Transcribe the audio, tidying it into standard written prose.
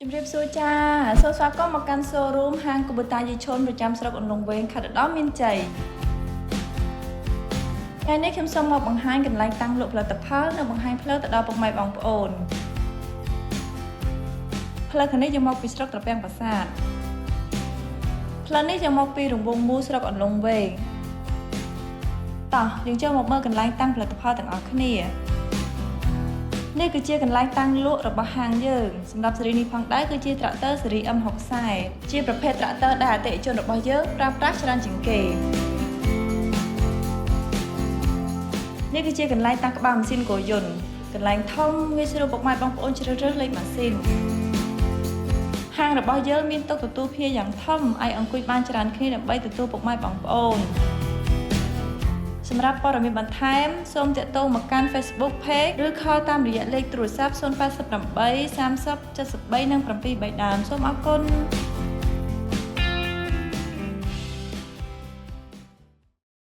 ជំរាបសួរចាសូមស្វាគមន៍មកកាន់ showroom ហាងគូបូតាយីឈុនប្រចាំស្រុកអន្លង់វែងខេត្តឧត្តរមានជ័យថ្ងៃនេះខ្ញុំសូមមកបង្ហាញកន្លែងតាំងលក់ផលិតផលនិងបង្ហាញផ្លូវទៅដល់ពុកម៉ែបងប្អូនផ្លូវខាងនេះយើងមកពីស្រុកត្រពាំងប្រាសាទផ្លូវនេះយើងមកពីរង្វង់មូលស្រុកអន្លង់វែងតោះយើងចូលមកមើលកន្លែងតាំងផលិតផលទាំងអស់គ្នា នេះគឺជាកន្លែងតាំងលក់របស់ហាងយើងសម្រាប់ស៊េរីនេះផងដែរគឺជាត្រាក់ទ័រស៊េរី M60 ជាប្រភេទត្រាក់ទ័រដែលអតិថិជនរបស់យើងប្រើប្រាស់ច្រើនជាងគេនេះគឺជាកន្លែងតាំងក្បាលម៉ាស៊ីនគោយន្តកន្លែងធំងាយស្រួលពុកម៉ែបងប្អូនជ្រើសរើសលេខម៉ាស៊ីនហាងរបស់យើងមានតុទទួលភ្ញៀវយ៉ាងធំអាចអង្គុយបានច្រើនគ្នាដើម្បីទទួលពុកម៉ែបងប្អូន សម្រាប់ព័ត៌មានបន្ថែមសូមទាក់ទងមកកាន់ Facebook Page ឬ call តាមរយៈលេខទូរស័ព្ទ088 30 73និង7 3ដើមសូមអរគុណ។